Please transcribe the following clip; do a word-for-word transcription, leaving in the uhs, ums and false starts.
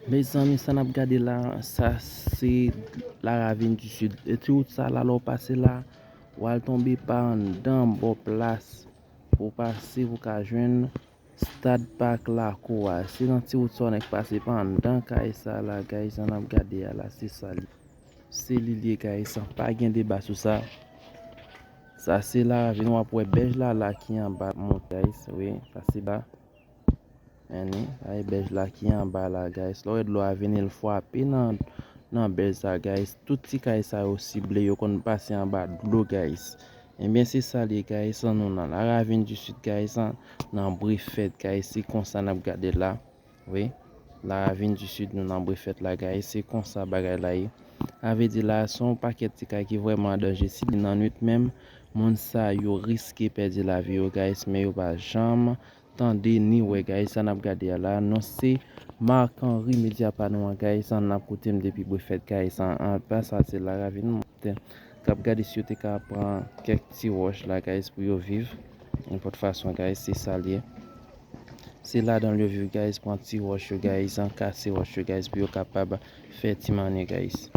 Mezanmi, sa n ap gade la, sa se la ravin di sid. E ti wout sa la, lè w pase la, w al tonbe pa anndan bò plas pou w pase pou w ka jwenn stad pak lakou a. Se nan ti wout sa w nèk pase pa anndan kay sa la, guys, sa n ap gade a la, se sa li. Se li l ye, guys, pa gen deba sou sa. Sa se la ravin, w ap wè bèj la la ki anba mont, guys, wi, pase ba. Meni, sa e bèj la ki anba la, guys. Lè w wè dlo a vini, l frape nan, nan bèj sa, guys. Tout ti kay sa yo sible, yo konn pase anba dlo, guys. Ebyen, se sa li ye, guys, an nou nan la ravin di sid, guys, an, nan Brefèt, guys. Se konsa n ap gade la. Wi, la ravin di sid, nou nan Brefèt la, guys. Se konsa bagay la ye. A vle di la, se yon pakèt ti kay ki vrèman an danje. Si li nan nwit menm, moun sa yo riske pèdi lavi yo, guys, men yo pa janm tande ni wè, guys. Sa n ap gade a la, non, se Marc Henry, medya pa nou an, guys, an, n ap koute m depi Brefèt, guys, an, an, pa sa, se la ravin monte k ap gade si yo te ka pran kèk ti wòch la, guys, pou yo viv. Nenpòt fason, guys, se sa l ye. Se ladan l yo viv, guys, pran ti wòch yo, guys, an, kase wòch yo, guys, pou yo kapab fè ti manyè, guys.